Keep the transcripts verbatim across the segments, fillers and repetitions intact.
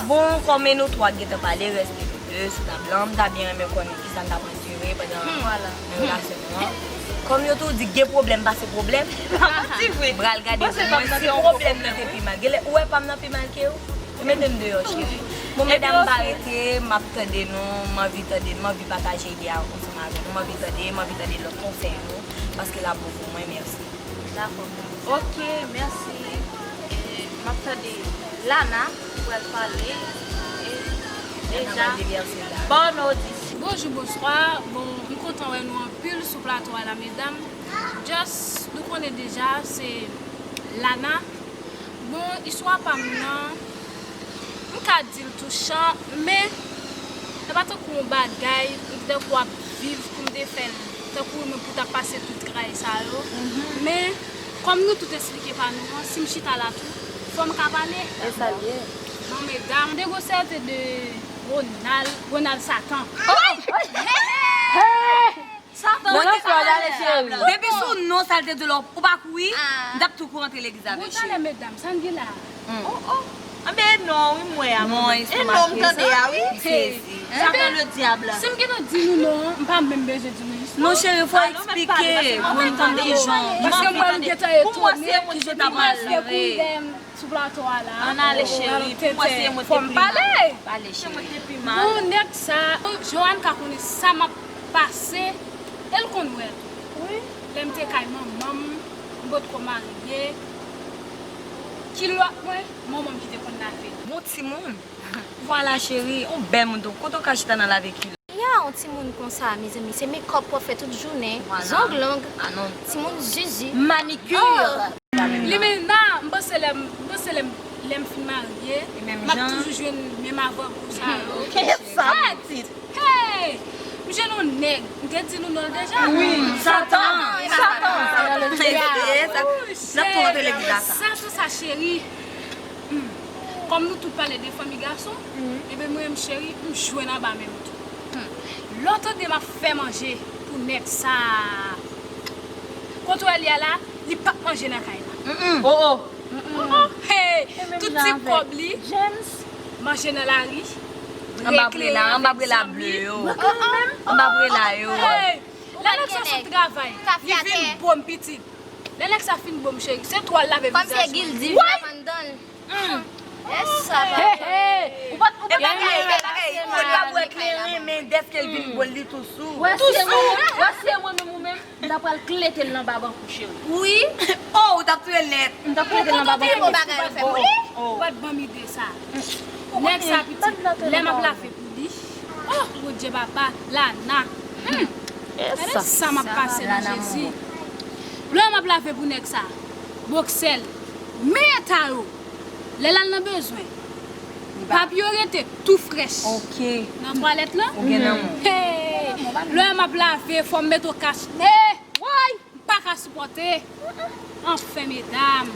Bon, kòm e nou twa gentan pale, rèste nou de sou tab lan, m ta byen renmen konnen kisa n t ap andire pandan relasyon nou an. Kòm yo tou di gen pwoblèm pase pwoblèm, m pral gade pou mwen si pwoblèm nan te pi mal. Genlè ou wè pa m nan pi mal ke ou? Yo mete m deyò, cheri. Bon, medam, pa rete, m ap tande nou, m anvi tande, m anvi pataje ide a ansanm avè nou, m anvi tande, m anvi tande lòt konsèy nou, paske l ap bon pou mwen, mèsi. Dakò. Ok, mèsi. E, m ap tande Lana ki pral pale. E, deja, bonn odisyon. Bonjou, bonswa. Bon, m kontan wè nou anpil sou plato a la, medam. Just, nou konnen deja, se Lana. Bon, istwa pa m nan, m ka di l touchan, men se pa tankou yon bagay ou tankou ap viv pou m te fè l, tankou mwen pou t ap pase tout tray sa yo. Men, kòm nou tout esplike pa nou an, si m chita la tou, fò m ka pale. E sa l ye. Bon, medam, m te gen yon sèten de Ronald, Ronald Satan. Satan, mwen te pale ale, cheri. Depi sou non sa l te di w la, ou pa kouri, m t ap tou kouri antre legliz avèk cheri. Bon, talè, medam, sa n gen la? Oh, oh. Anben non, wi, m wè a. Non, e non, m tande a, wi. M sezi. Satan le diable. Si m gentan di nou non, m pa menm bezwen di nou jis non. Non, cheri, fò eksplike pou n konn kijan. Paske mwen, m gentan etone kijan w te pral jere. Sou plato a la. Ann ale, cheri, pou mwen se mwen te pi mal. Pale, cheri. Bon, nèg sa, Joanne ka konnen sa m ap pase, e l konn wè l tou. Wi. Lè m te kay manman m, m potko marye. Kilòt mwen, manman m ki te konn lave. Bon timoun. Vwala, cheri, yon bèl moun tou. Kote w ka chita nan lave kilòt? Ya, yon timoun konsa, mezanmi, se makeup w ap fè tout jounen, zong long, timoun zuzu. Manikir. Limena, m panse lè m, m panse lè m, lè m fin marye, m ap toujou jwenn menm avangou sa yo. Sa pitit. Hey! M jwenn yon nèg, m te di nou non l deja. Wi, Satan. Satan. N ap tou antre legliz la sa. Satan sa, cheri. Hmm. Kòm nou tout pale de fanmi gason, ebyen mwen menm cheri, m jwenn anba men m tou. Hmm. Lè w tande m ap fè manje pou nèg sa. Kontwè li a la, li p ap manje nan kay la. Oh, oh. Oh, oh. Hey, tout ti kòb li, manje nan lari, anba brela, anba brela ble yo. Anba brela yo. Hey, lè nèg sa sot travay, li vin bo m pitit. Lè nèg sa fin bo m cheri, se twal lave vizaj mwen. Kòmsi e gildi l fè anndan l. Hey, hey. Ou pa, ou pa, e bagay, e bagay, ou pa wè kleren, men dèske l vin bo l, li tou sou. Tou sou. Wè si e mwen menm ou menm, m ta pral klete l nan babankou cheri. Wi. Oh, ou t ap touye l nèt. M t ap klete l nan babankou. Ou pa t ban m ide sa. Nèg sa pitit, lè m ap lave pou li. Oh, Bondye papa, Lana. Hmm. Gade sa m ap pase nan Jezi. Lè m ap lave pou nèg sa. Boksè l. Men eta yo. Lè l al nan bezwen. Papye yo rete tou frèch. Ok. Nan twalèt lan. Ou gen nan men. Hey! Lè m ap lave, fò m mete w kach nez. Woy! M pa ka sipòte. Anfen, medam.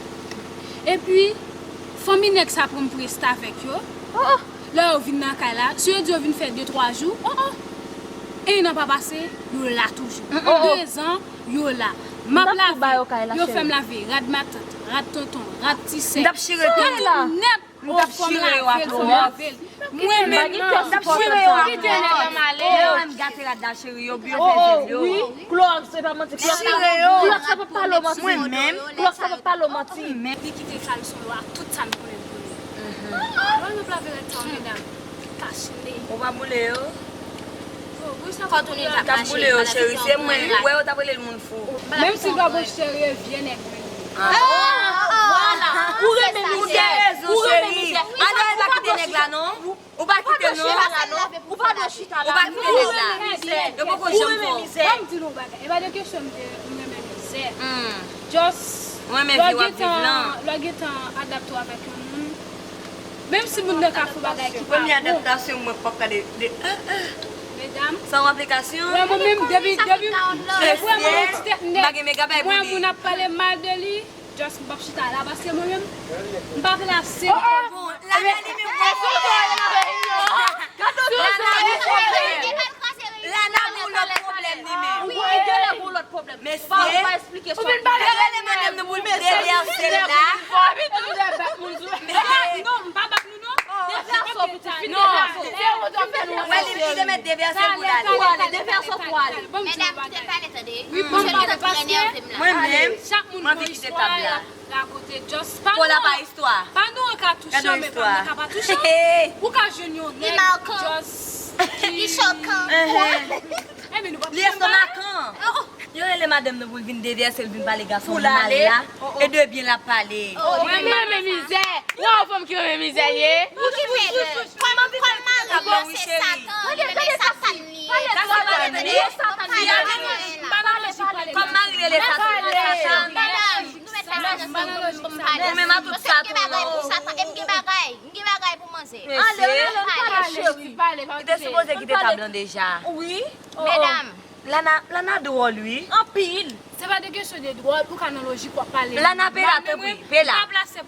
Epi, fanmi nèg sa pran m pou restavèk yo. Oh, oh. Lè yo vin nan kay la, si yo di yo vin fè de, twa jou, oh, oh. En an pa pase, yo la toujou. De zan, yo la. M ap lave, yo fè m lave rad matant, rad tonton, rad ti sè. M t ap chire tout nèt. M t ap chire yo ak lowòks. Mwen menm, m t ap chire yo ak lowòks. Lè yo menm gate rad la, cheri, yo byen fè zèl yo. Wi, klowòks, se pa manti. Klowòks sa p ap pale w manti. Mwen menm. Klowòks sa p ap pale w manti. Li kite kalson yo ak tout sa n konnen l pou li. Lè m ap lave rad sa yo, medam, kach nez. Ou pa boule yo? Kòtounen t ap mache. T ap boule yo, cheri. Se mwen, ou wè yo t ap rele l moun fou. Menm si l pa bon, cheri, e vye nèg mwen ye. Ah, vwala. Ou renmen mizè. Ou renmen mizè. Ann al pa kite nèg la non. Ou pa kite non. Ou pa dwe chita la non. Ou pa kite nèg la. Yo poko janm fè w. Ban m di nou yon bagay. E pa de kesyon m te, m renmen mizè. Just, lè w gentan, lè w gentan adapte w avèk yon moun, menm si moun nan ka fè yon bagay ki pa bon. Premye adaptasyon mwen k p ap gade de, ah, ah. Medam. San aplikasyon. Wè mwen menm depi, depi, depi wè mwen yon ti tèt nèg. M pa gen megabay pou li. Wè moun ap pale mal de li, just m p ap chita la paske mwen menm, m pa plase. Oh, oh. Bon, Lana li menm gon pwoblèm. Lana gon lòt pwoblèm li menm. Wi, li genlè gon lòt pwoblèm. Mesye, ou vin pale. Yo rele madanm nou pou l devèse l la. Non, m pa bat nou non. Devèse w Wè li, li te mèt devèse l pou l ale. Pou ale, devèse pou ale. Medam, kite l pale, tande. Wi, bon, pale, paske mwen menm, chak moun mwen anvi kite tab la. Rakonte just pa nou. Fò la pa istwa. Pa nou an ka touche, men pa nou ka pa touche. Ou ka jwenn yon nèg just ki chokan. Li estomakan. Yo rele madanm nan pou l vin devèse l, vin pale gason mal la. E de byen l ap pale. Mwen renmen mizè. Ou wè yon fanm ki renmen mizè ye? Ou ki fè l? Kòm, kòm mari w se Satan, li menm se Satan li ye. Kòm mari l rele Satan, se Satan. Medam, nou mèt fè sa nan sans pou m pale. Ou menm a tout sa tou. Paske bagay pou Satan, e m gen bagay, m gen bagay pou manzè. Ale, ale, ale, cheri. Li te sipoze kite tab lan deja. Wi. Medam. Lana, Lana dwòl, wi. Anpil. Se pa de kesyon de dwòl, ou ka nan lojik w ap pale. Lana, pe la, tanpri, pe la.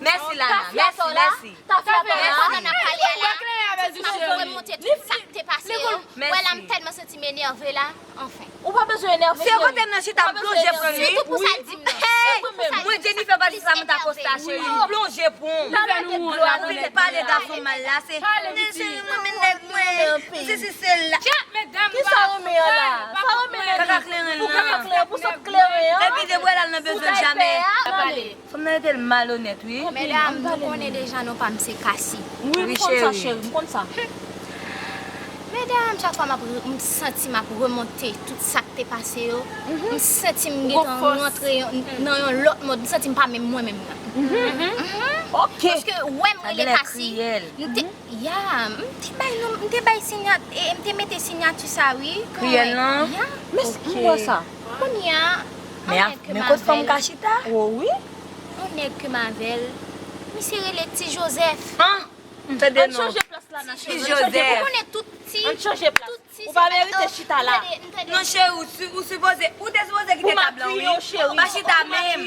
Mèsi, Lana. Mèsi, mèsi. Sa fè pandan n ap pale a la, ti m ap remonte tout sa k te pase yo. Wè la, m tèlman santi m enève la. Anfen. Ou pa bezwen enève, cheri. Se kote m nan chita, m plonje pran li. Sitou pou sa l di m nan. Hey! Mwen, Jennifer pa di sa, m ta konsta, cheri. M plonje pran. Ou vin pale gason mal la, se, cheri, mwen, men nèg mwen. Se, se, se la. Kisa ou renmen an la? Sa ou renmen nan li? Kaka kleren nan. Ou kaka kleren, pou sot kleren an. Epi de bwè la nan bezwen jamè. Fanm nan rete l malonèt, wi. Medam, nou konnen deja non pa m se Kasi. Wi, m konn sa, cheri, m konn sa. Medam, chak fwa m ap re-, m santi m ap remonte tout sa k te pase yo, m santi m gentan rantre yon, nan yon lòt mond, m santi m pa menm mwen menm nan. Paske wè m rele Kasi, m te, ya, m te bay non, m te bay sinya, e, m te mete siyati sa, wi. Kriyèl lan? Ya. Men m wè sa. Kounye a, yon nèg ke m avè l. Men kot fanm ka chita? O wi. Yon nèg ke m avè l, misye rele Ti Jozèf. An! Tande non. Ann chanje plas la nan cheri. Ti Jozèf. Ou konnen tout ti, ann chanje plas. Tout ti, ou pa merite chita la. Non, cheri, ou, si- ou sipoze, ou te sipoze kite tab lan, wi. Pa chita menm.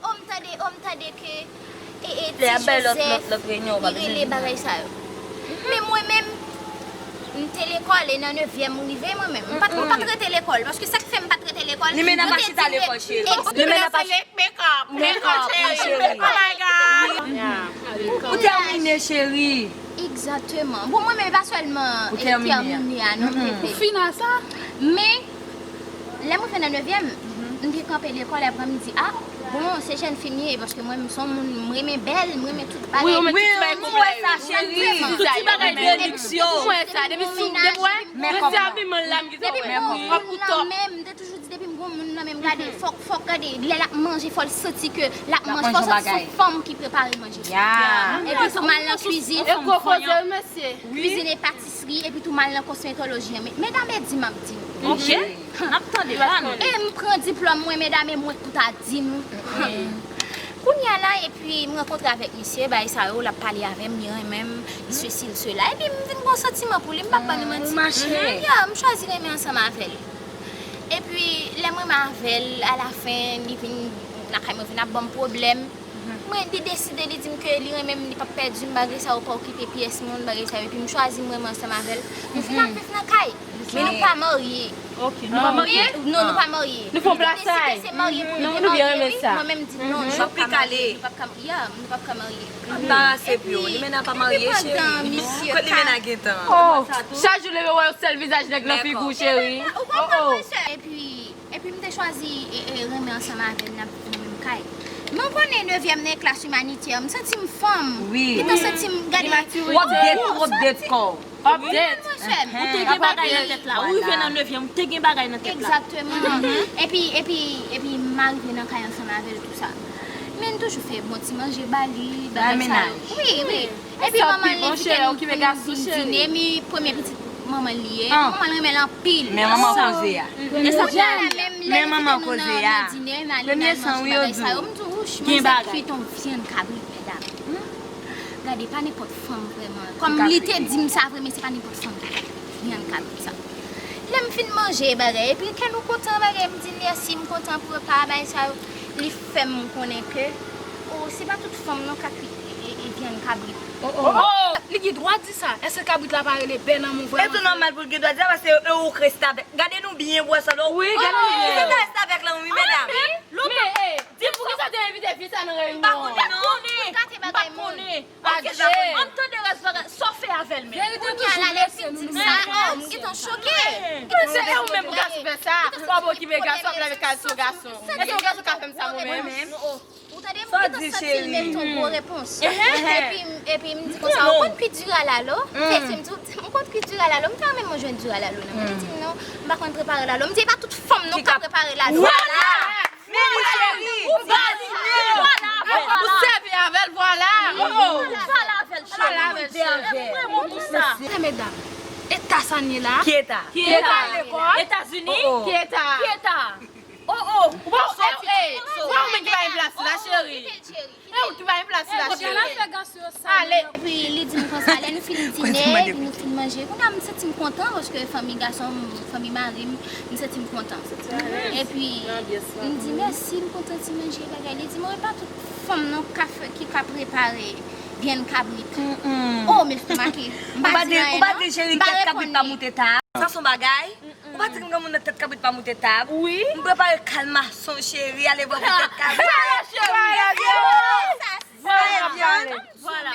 O, m tande, o, m tande ke, e, e, Ti Jozèf, li rele bagay sa yo. Men mwen menm, m te lekòl, e nan nevyèm m rive mwen menm. M pa t, m pa t rete lekòl, paske sa k fè m pa t rete lekòl, yo te di m, Limena pa chita lekòl, cheri. Limena pa chita. Make up, make up, cheri. Oh my God. Ou tèmine, cheri. Egzakteman. Bon, mwen menm, e pa sèlman, e, tèmine a non, m te fè. Ou fin a sa? Men, lè mwen fè nan nevyèm, m te kanpe lekòl, apre m di, a, bon, se jèn fi m ye, paske mwen, m se yon moun, m renmen bèl, m renmen tout bagay. Wi, m wè sa, cheri. Tout ti bagay de luxe yo. M wè sa, depi sou, depi wè, mwen se abiman la, m gentan wè. Depi m gon moun nan men m, m te toujou di, depi m gon moun nan men m, gade, fòk, fòk gade, lè l ap manje, fò l santi ke l ap manje, fò l santi se yon fanm ki prepare manje. Epi tou m al nan kwizin, kwizin e patisri, epi tou m al nan kosmetoloji an. Men, medam, e di m ap di nou. Ok. N ap tande, ba nou. E m pran diplòm mwen, medam, e mwen k pou ta di nou. Kounye a la, epi m rankontre avèk misye, bagay sa yo, l ap pale avè m, li renmen m, li sesi, li sela. Epi m vin gon santiman pou li, m p ap ba nou manti. Ya, m chwazi renmen ansanm avè l. Epi, lè m renmen avè l, alafen, li vin lakay mwen, vin ap ban m pwoblèm. Mwen, li deside, li di m ke li renmen m, li p ap pèdi m, bagay sa yo, pa okipe pyès moun, bagay sa yo. Epi m chwazi m renmen ansanm avè l. Nou fin ap viv nan kay. Men nou pa marye. Ok, nou pa marye? Non, nou pa marye. Nou fè yon plasay. Li te deside se marye pou li te marye, wi. Mwen menm di non, nou p ap ka marye, nou p ap ka, ya, nou p ap ka marye. Anbarase pou yo. Limena pa marye, cheri. Kot Limena gentan? Oh, chak jou leve wè yon sèl vizaj nèg nan figi w, cheri. Ou konprann mwen, sè? Epi, epi m te chwazi, e, e, renmen ansanm avè l, n ap viv nan menm kay. Men w konnen nevyèm nan e klas imanitè, m santi m fanm. Wi. Gentan santi m, gade. Ou update, ou update kò w. Update. Ou te gen bagay nan tèt la. Ou rive nan nevyèm, ou te gen bagay nan tèt la. Egzakteman. Epi, epi, epi m arive nan kay ansanm avè l, tou sa. Men n toujou fè bon ti manje ba li, bagay sa yo. Wi, wi. Epi manman l envite nou pou nou vin dine, mi premye pitit manman l li ye. Manman l renmen l anpil. Men manman koze a. Kounye a la menm, lè l envite nou nan, nan dine, n ale, n al manje bagay sa yo, m di, wouch, mwen se fri ton vyann kabrit, medam. Gade, pa nenpòt fanm vrèman. Kòm li te di m sa vre, men se pa nenpòt fanm ki ka fè vyann kabrit sa. Lè m fin manje bagay, epi kè nou kontan bagay, m di l mèsi, m kontan pou repa a, bagay sa yo. Li fè m konnen ke, o, se pa tout fanm non ka kuit, e, e, e, vyann kabrit. Oh, oh. Li gen dwa di sa. Èske kabrit la pa rele bènanm ou vrèman? E tou nòmal pou l gen dwa di sa, paske e ou k restavèk. Gade nou byen, wè sa, non? Wi, gade nou byen. Ou se ta restavèk la, wi, medam. Lontan. Men, e, di poukisa te envite fi sa nan reyinyon an? M pa konnen, non. M pa konnen. Adje. Ann tande rès bagay, sa w fè avè l menm? Verite toujou blese. Sa, oh, m gentan choke. Se ou menm pou gason fè sa. W ap okipe gason, ap lave kay sou gason. E se yon gason ka fè m sa mwen menm. Ou tande m gentan santi l merite yon gwo repons. Epi, epi m di konsa, ou konn kwit diri a lalo? Se, se m di, m konn kwit diri a lalo. M ta renmen mwen jwenn diri a lalo nan men. Li di m non, m pa konn prepare lalo. M di e pa tout fanm non k ka prepare lalo. Vwala! Men li cheri, ou sèvi avè l, vwala. Ou pale avè l, cheri. Sa medam, eta sa n ye la? Ki eta? Ki eta? Etazini? Ki eta? Ki eta? Oh, oh. Ou pa soti. Ou pa ou menm ki pa gen plas la, cheri. E ou ki pa gen plas la, cheri. Ale. Epi li di m konsa, lè nou fin dine, epi nou fin manje, kounye a m santi m kontan, paske fanmi gason m, fanmi mari m, m santi m kontan. Epi m di mèsi, m kontan ti manje bagay. Li di m, e pa tout fanm non ka fè, ki ka prepare vyann kabrit. Oh, m estomake. M pa di anyen non. Ou pa di cheri tèt kabrit pa moute tab. Sa se yon bagay. Ou pa di m granmoun nan tèt kabrit pa moute tab. Wi. M prepare kalmason cheri, ale bò pou tèt kabrit. Vwala cheri. Vwala. Vwala.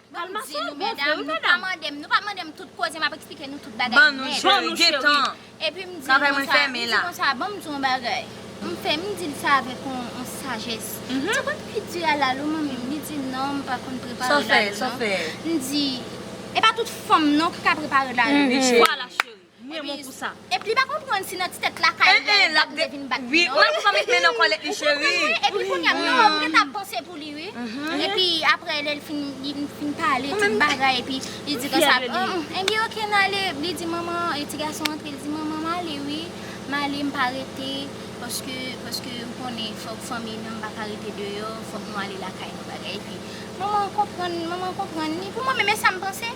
Bon, m di nou medam, nou pa mande m, nou pa mande m tout koze, m ap eksplike nou tout bagay nèt. Ban nou cheri, gentan. Epi m di konsa, m di konsa, ban m di yon bagay. M fè, m di l sa avèk yon, yon sajès. M di konn kwit diri a lalo mwen menm, li di non, m pa konn prepare lalo non. M di, e pa tout fanm non ki ka prepare lalo. Vwala cheri. M renmen w pou sa. Epi li pa konprann si nan ti tèt lakay li l ap vin bat li non. Wi, ou wè l kòman met men nan kòlèt li cheri. Epi kounye a m non, m gentan ap panse pou li wi. Epi apre lè l fin, li fin pale tout bagay epi li di konsa, enben oke n ale. Li di manman, e ti gason antre, li di manman m ale wi. M ale, m pa rete paske, paske ou konnen fòk fanmi m nan m pa ka rete deyò, fòk nou ale lakay nou bagay. Epi manman an konprann, manman an konprann li. Pou mwen menm e sa m panse.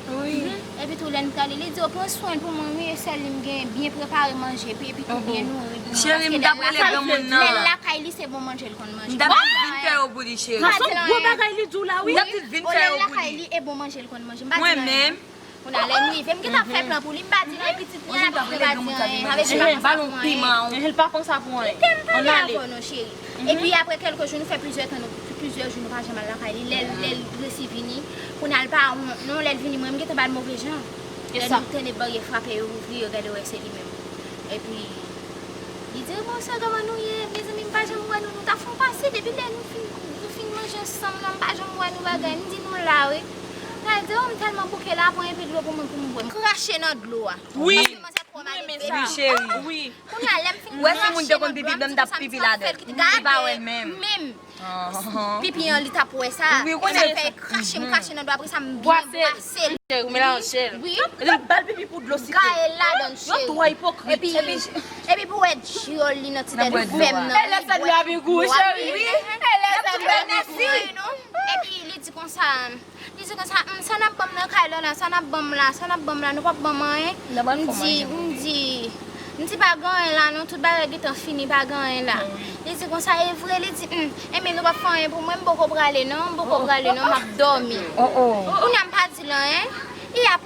Epi tou lè n prale li di yo pran swen l pou mwen wi, e sèl li m gen, byen prepare manje epi, epi tou byen nouri pou mwen. Cheri, m t ap rele granmoun nan. Lè l lakay li se bon manje l konn manje. M t ap vin fè yo pou li cheri. Sa se yon gwo bagay li di w la wi. M t ap vin fè yo pou li. Lè l lakay li e bon manje l konn manje. M pa di l anyen. Mwen menm. Kounye a lè n rive, m gentan fè plan pou li, m pa di l anyen, pitit li a, m pa di l anyen. Sa vle di m pa konsa pou anyen. L pa konsa pou anyen. Kite m pale avè w non cheri. Epi apre kèlke jou, nou fè plizyè tan, nou, plizyè jou nou pa janm al lakay li. Lè, lè l resi vini, kounye a l pa wont non, lè l vini mwen, m gentan ba l move jan. Lè nou tande baryè frape, yo ouvri, yo gade, yo wè se li menm. Epi li di, bon, sa kòman nou ye? Mezanmi, m pa janm wè nou, nou ta fè yon pase depi lè nou fin, nou fin manje ansanm nan, m pa janm wè nou bagay. M di nou la wi. L di, oh, m tèlman bouke la, pran yon pi dlo pou mwen pou m bwè. M krache nan dlo a. Wi. Paske manzè twò malelve. Wi, cheri. Wi. Kounye a lè m fin krache nan dlo a, m santi m sa fè l kite gade menm. Pipi an li t ap wè sa. Sa fè krache, m krache nan dlo, apre sa m byen bwase l. Wi. L ap ba l pipi pou dlo site. Gaye ladan l cheri. Yo twò ipokrit. Epi, epi pou wè dyòl li nan ti tèt vè m nan. E lè sa dlo a pi gou cheri. E lè sa dlo a pi gou. Epi li di konsa, li di konsa, "Hum, sa n ap ban m nan kay la la, sa n ap ban m la, sa n ap ban m la, nou p ap ban m anyen?" M di, m di, m di pa gen anyen la non, tout bagay gentan fini, pa gen anyen la. Li di konsa, "E vre?" Li di, "Hum, enben nou p ap fè anyen pou mwen, m poko prale non, m poko prale non, m ap dòmi." Kounye a m pa di l anyen.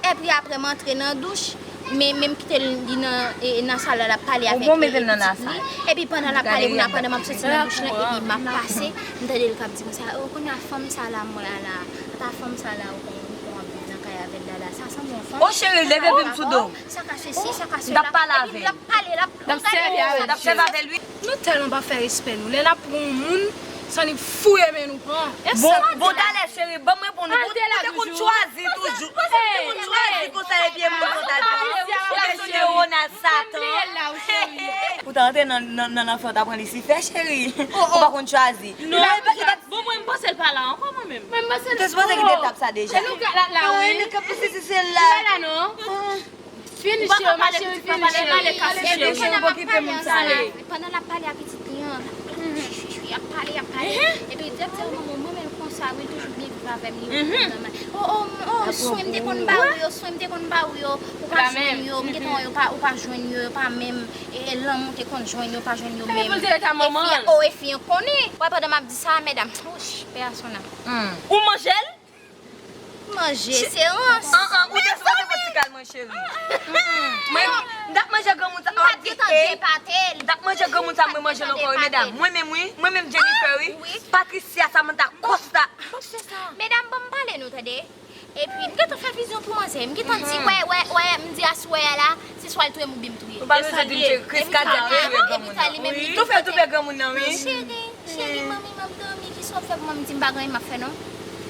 Epi apre m antre nan douch, men, men m kite l li nan, e, nan sal la, l ap pale avèk, e, pitit li. Epi pandan l ap pale, kounye a pandan m ap soti nan douch lan, epi m ap pase, m tande l k ap di konsa, "Oh, kounye a fanm sa la, mwen la la, ata fanm sa la, ou konn, ou konn ap viv nan kay avè l la la, sa sanble yon fanm." Oh cheri, leve vin sou do. Sa ka sesi, sa ka sela. M t ap pale avè l. Epi l ap pale, l ap, l ap sèvi avè l wi. Nou tèlman pa fè respè nou. Lè n ap pran yon moun, san nou fouye men nou pran. Bon, bon, talè cheri, ban m reponn ou. Ou te konn chwazi toujou. Ou te konn chwazi konsa epi e moun konsa. Ou te konn chwazi Ronald Satan. Ou ta antre nan, nan, nan lanfè, ou ta pran Lisifè, cheri. Ou pa konn chwazi. Non, bon, mwen, m panse l pa la ankò, mwen menm. Mwen, m panse l. Ou te sipoze kite etap sa deja. Se nou k la, la, wi. Nou k ap sezi se la. Li pa la, non. Fini, cheri, ma cheri, fini, cheri. Epi pandan l ap pale ansanm avè, pandan l ap pale a pitit li an, chwi, chwi, chwi, y ap pale, y ap pale. Epi l di, "Manman, mwen renmen l konsa, wi, l toujou byen viv avè m, li yo kontan." Oh, oh, oh, swen m te konn ba ou yo, swen m te konn ba ou yo, ou pa jwenn yo, m gentan wè yo pa, ou pa jwenn yo, yo pa menm, e, e lanmou te konn jwenn yo, pa jwenn yo menm. E fi an, oh, e fi an konnen. Wè, pandan m ap di sa, medam, oh, pè a son nanm. Ou manje l? Manje, se rans. An, an, ou te sipoze pran ti kal mwen, cheri. Mwen, m t ap manje granmoun sa, m pa t gentan depate l. M t ap manje granmoun sa, mwen manje l ankò, wi, medam. Mwen menm, wi, mwen menm, Jennifer, wi. Patricia, Samantha, Costa. Medam, ban m pale nou, tande. Epi, m gentan fè vizyon pou manzè. M gentan di, wè, wè, wè, m Pral touye m oubyen m touye. Ou pa bezwen di m cheri, kriz kadyak ki touye granmoun nan. Toufe, toufe granmoun nan, wi. Cheri, cheri, manmi, m ap dòmi, kisa w ap fè pou mwen? M di m pa gen anyen m ap fè non.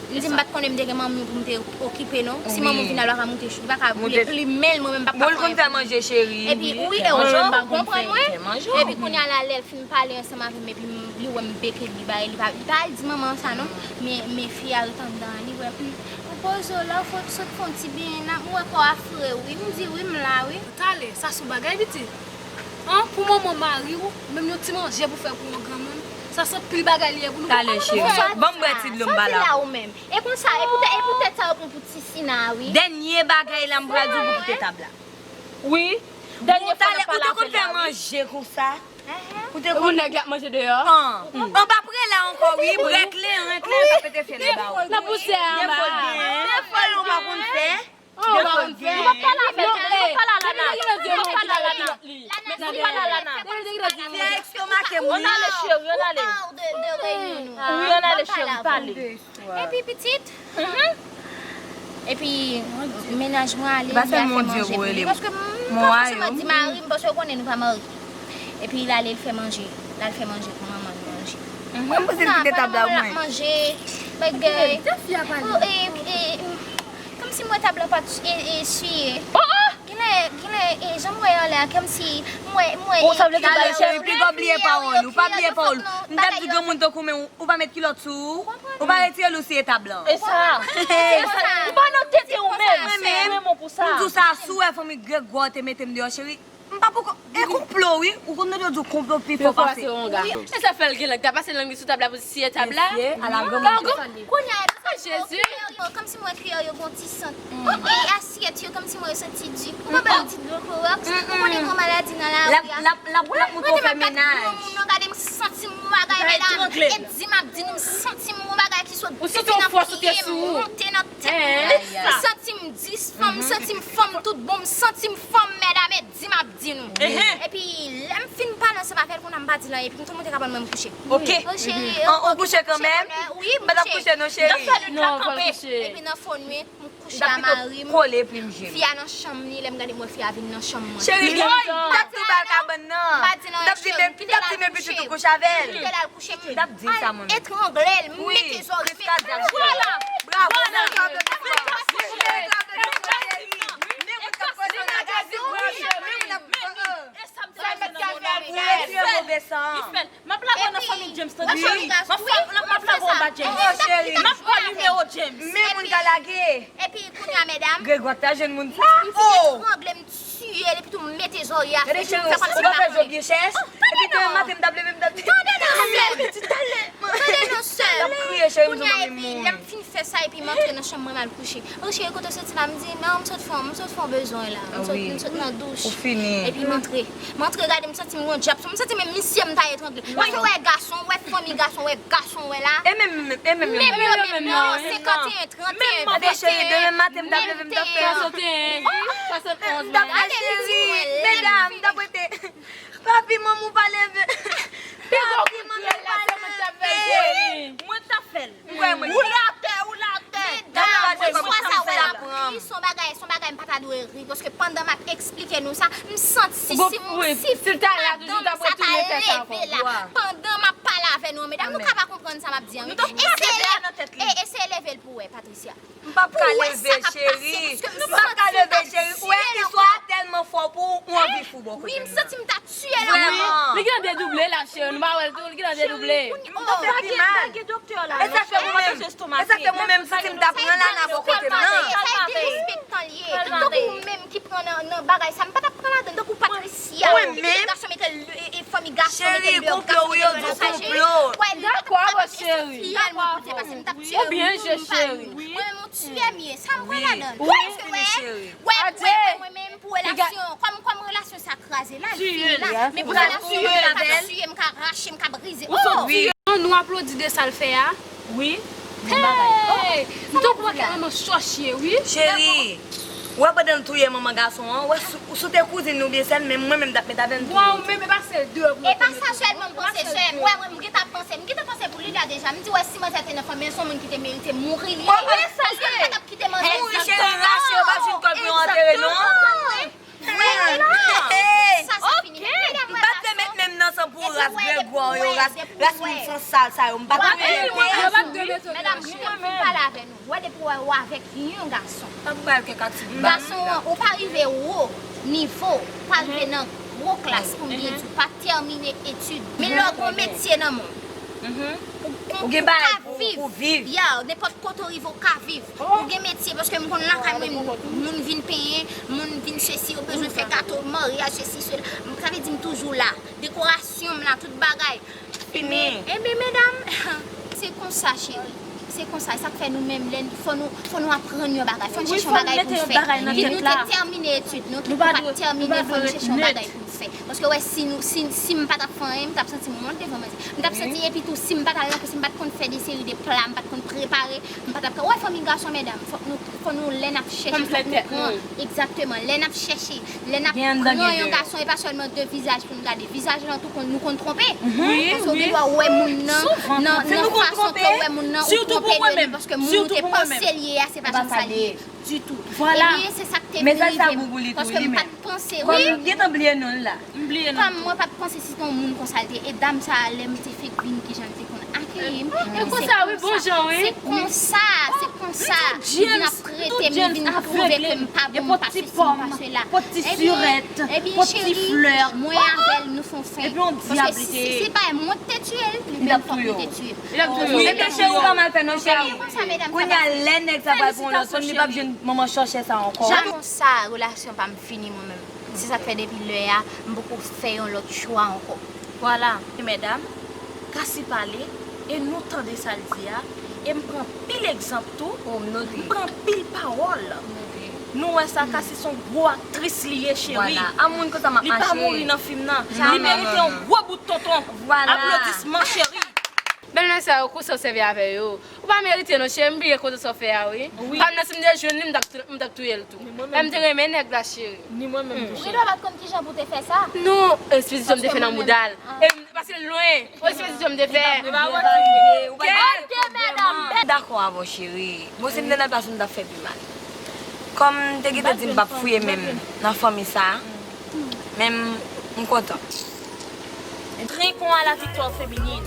M di m pa t konnen m te gen manmi pou m te okipe non. Si manmi w vin al, li pa ka moute, li pa ka boule plimen l, mwen menm m p ap fè anyen pou li. Epi wi, e ou menm pa konprann mwen. Epi kounye a la, lè l fin pale ansanm avè m, epi m- li wè m beke, li bay, li pa, li pa al di manman sa non. Men, men fi a ret anndan an, li wè m. Ou poze w la, ou fò sot fè yon ti benyen la, m wè kò a fre wi. M di wi, m la wi. Talè, sa se yon bagay pitit. An, pou manman mari w, menm yon ti manje pou fè pou yon granmoun, sa se anpil bagay li ye pou nou. Talè cheri, ban m bwè ti dlo m ba la. Soti la ou menm. E konsa, e poutèt, e poutèt sa yo pran pou ti Sina wi. Dènye bagay la m pral di w pou kite tab la. Wi. Dènye fwa n ap pale avè l la wi. Ou te konn fè manje konsa? Ou te konn nèg la ap manje deyò. An pa pre la ankò wi, brèk len, renk len, sa pete fyèl li ba ou. Nan pousè anba. Defo l gen. Defo l ou pa konn fè. Ou pa konn fè. Nou pa pale avè l, nou pa pale Alana. Nou pa pale Alana. Lana, nou pa pale Alana. Fè ekstomake m wi. Ann ale cheri, ann ale. Wi, ann ale cheri, pale. Epi pitit. Epi mennaj mwen ale, li al fè manje pou li. Paske m pa fòseman di mari m, paske ou konnen nou pa marye. Epi l ale, l fè manje. L al fè manje pou manman nou manje. Mwen panse l kite tab la pou mwen. Manje, bagay. Kòmsi m wè tab la pa t e, e siye. Genlè, genlè, e, jan m wè yo anlè a, kòmsi m wè, m wè. Ou sa vle di bagay cheri, piga w bliye pawòl ou, pa bliye pawòl ou. M t ap di granmoun tankou men ou, ou pa met kilòt sou ou, ou pa retire l ou siye tab lan. E sa, e sa, ou pa nan tete ou menm. Mwen menm, m di w sa, si w wè fanmi Gregwa te mete m deyò cheri, m pa poko, e konplo wi, ou konn yo di w konplo pi fò pase. Wi, e sa fè l gen lang, ta pase lang li sou tab la pou siye tab la. Mesye, ala granmoun. Kounye a, Jezi. Kòmsi m wè kiyè yo gon ti sant. E asyèt yo kòmsi mwen santi di. Ou pa ba yo ti dlo klowòks. Ou konnen gwo maladi nan lari a. L ap, l ap, l ap montre w fè mennaj. Mwen te m ap gade granmoun nan, gade m santi m gon bagay, medam. E di m ap di nou, m santi m gon bagay ki sot depi nan pye m, monte nan tèt mwen. M santi m disfanm, m santi m fanm tout bon, m santi m fanm, medam, e di m ap di nou. Epi, lè m fin pale ansanm avè l, kounye a m pa di l anyen, epi m tou monte ka pran mwen m kouche. Ok. Ou kouche kanmenm? Wi, m kouche. M pa t ap kouche non, cheri. Epi nan fon nwi, m kouche a mari m. Fi a nan chanm li, lè m gade m wè fi a vin nan chanm mwen. Cheri, m t ap tou ba l kabann nan. M t ap di men, m t ap di men pitit ou kouche avè l. Kite l al kouche. M t ap di sa mwen menm. Etrangle l, m mete zòrye, men vwala. Bravo. Men moun k ap kòze nan gason wi. Men moun ap, sa mèt ka fè pou retire move san. M ap lage w nan fanmi James tande cheri. M ap, m ap lage w anba James. M ap ba w nimewo James. Men moun ka lage. Epi kounye a medam. Gregwa ta jwenn moun sa. M fin etrangle, m tiye l epi tou m mete zòrye a. Gade cheri, ou pa fè jwe byen chèch. Epi demen maten m t ap leve m t ap di. Tande non sè m. Tande non sè m. Kounye a epi lè m fin fè sa epi m antre nan chanm mwen m al kouche. An cheri, kote w soti la? M di non, m sot fè, m sot fè yon bezwen la. M sot, m sot nan douch. Epi m antre. M antre gade, m santi m gon djab sou mwen. M santi menm misye m ta etrangle. Paske w wè gason, w wè fanmi gason, w wè gason, w wè la. E menm, e menm yo menm non, senkanteyen, tranteyen, venteyen, menm te. M t ap fè cheri, medam, m t ap rete. Papi, manman w pa leve. Papi, manman w pa leve. Mwen t ap fè l. Ou la atè, ou la atè. Medam, istwa sa wè la pou ri, se yon bagay, se yon bagay m pa ta dwe ri, paske pandan m ap eksplike nou sa, m santi si, si madanm sa ta leve la, pandan m ap pale avè nou an, medam, nou ka pa konprann sa m ap di an, wi. Eseye, e, eseye leve l pou w wè, Patricia. M p ap ka leve, cheri. M p ap ka leve, cheri. Ou wè, istwa a tèlman fò pou ou, ou anvi fou bò kote m nan. Wi, m santi m ta tiye l ankò. Li gen dedouble la, cheri. Nou pa wè l tou, li gen dedouble. Cheri, kounye a, oh. Bagay, bagay doktè la. E sa fè mwen menm, e sa fè mwen menm, m santi m ta pran Lana bò kote m nan. Sa e derespektan l ye. Tankou ou menm ki pran nan, nan bagay sa, m pa t ap pran ladan l. Tankou Patricia, ki mete gason mete l, e, e, fanmi gason mete l deyò, gason mete l nan sa, cheri. Wè, li pa t ap ka mete fi a l mwen koute, paske m t ap tiye moun pa li. Mwen menm, ou tiye m ye. Sa m pran ladan l. Paske, wè, wè, wè, mwen menm, pou relasyon, kòm, kòm relasyon sa kraze la, l fini la. Men pou relasyon, m ka tiye, m ka rache, m ka brize. Oh! An nou aplodi de sa l fè a. Wi. Hey! M tankou yon manman sòsye, wi. Cheri, ou wè pandan l touye manman gason an, ou wè si, si w te kouzin li oubyen sè l, men mwen menm m t ap met avè l tou. Bon, ou menm e pa sè l de. E pa sa sèlman m panse, sè m. Ou wè, mwen, m gentan ap panse, m gentan panse pou li la deja. M di, wè, si manzè te nan fanmi an, se yon moun ki te merite mouri li ye. Paske m pa t ap kite manzè mouri, cheri, rache yo pa fin kò l pou yo antere non. Wi, epi Bon, yo, ras, ras moun san sal sa yo, m pa konn. Medam, mwen menm, m pale avè nou. Wè depi wè ou avèk yon gason. Gason an, ou pa rive wo nivo, ou pa rive nan gwo klas pou m byen di, ou pa tèmine etid. Men lè w gon metye nan men w, ou, ou, ou ka viv. Ya, nenpòt kote w rive, ou ka viv. Ou gen metye, paske m konn lakay mwen, moun vin penyen, moun vin sesi, yo bezwen fè gato, maryaj, sesi, sela. Sa vle di m toujou la. Dekorasyon m la, tout bagay. Fini. Ebyen, medam, se konsa, cheri. Se konsa. E sa k fè nou menm, lè n, fò nou, fò nou aprann yon bagay. Fò n chèche yon bagay pou n fè. Epi nou te tèmine etid nou, nou pa t tèmine, fò nou chèche yon bagay pou n fè. Paske, wè, si nou, si, si m pa t ap fè anyen, m t ap santi m wont devan manzè. M t ap santi, epi tou, si m pa t al nan kou, si m pa t konn fè de seri de pla, m pa t konn prepare, m pa t ap ka wè fanmi gason, medam. Fòk nou, fò nou, lè n ap chèche, fòk nou pran. Egzakteman. Lè n ap chèche, lè n ap pran yon gason, e pa sèlman de vizaj pou n gade. Vizaj lan tou, konn, nou konn twonpe. Paske w gen dwa wè moun nan, nan, nan fason ke w wè moun nan, ou twonpe de li, paske moun ou te panse l ye a, se pa janm sa l ye ditou. Ebyen, se sa k te vin rive m. Paske m pa t panse, wi. Kòm mwen pa t panse si t on moun konsa l te ye. E dam sa a, lè m te fenk vin, kijan l te konn akeyi m. E konsa, wi, bon jan, wi. Se konsa, se konsa. Li vin ap trete m, li vin twouve ke m pa bon, m pa sesi, m pa sela. Ebyen, ebyen, cheri, mwen avè l, nou fè yon fè. Paske si, si, si se pa mwen ki te tiye l, li menm fòk li te tiye l. Ebyen, cheri, ou pa mal fè non, cheri. Kounye a, lè nèg sa pral pran yon lòt fanm, li p ap jwenn manman chòchè sa ankò. Jan konsa, relasyon pa m fini mwen menm. Se sa k fè depi lè a, m poko fè yon lòt chwa ankò. Vwala, medam, Kasi pale, e nou tande sa l di a, e m pran pil egzanp tou, m pran pil pawòl. Nou wè sa, Kasi se yon gwo aktris li ye, cheri. Li pa mouri nan fim nan. Li merite yon gwo bout tonton. Aplodisman, cheri. Bèlmè sa yo, konsa w sèvi avè yo. Ou pa merite non, cheri, m bliye kote sa w fè a, wi. Pa m nan, si m te jwenn li, m t ap tou-, m t ap touye l tou. E m te renmen nèg la, cheri. Ni mwen menm tou, cheri. Ou pa t konn kijan pou te fè sa? Non, espedisyon m te fè nan mouda l. E m, paske l lwen. Espedisyon m te fè. Ok, medam. M dakò avè w, cheri. Bon, si m te nan plas ou, m t ap fè pi mal. Kòm m te gentan di m p ap fouye men m nan fanmi sa a, men m, m kontan. Trinquons à la victoire féminine.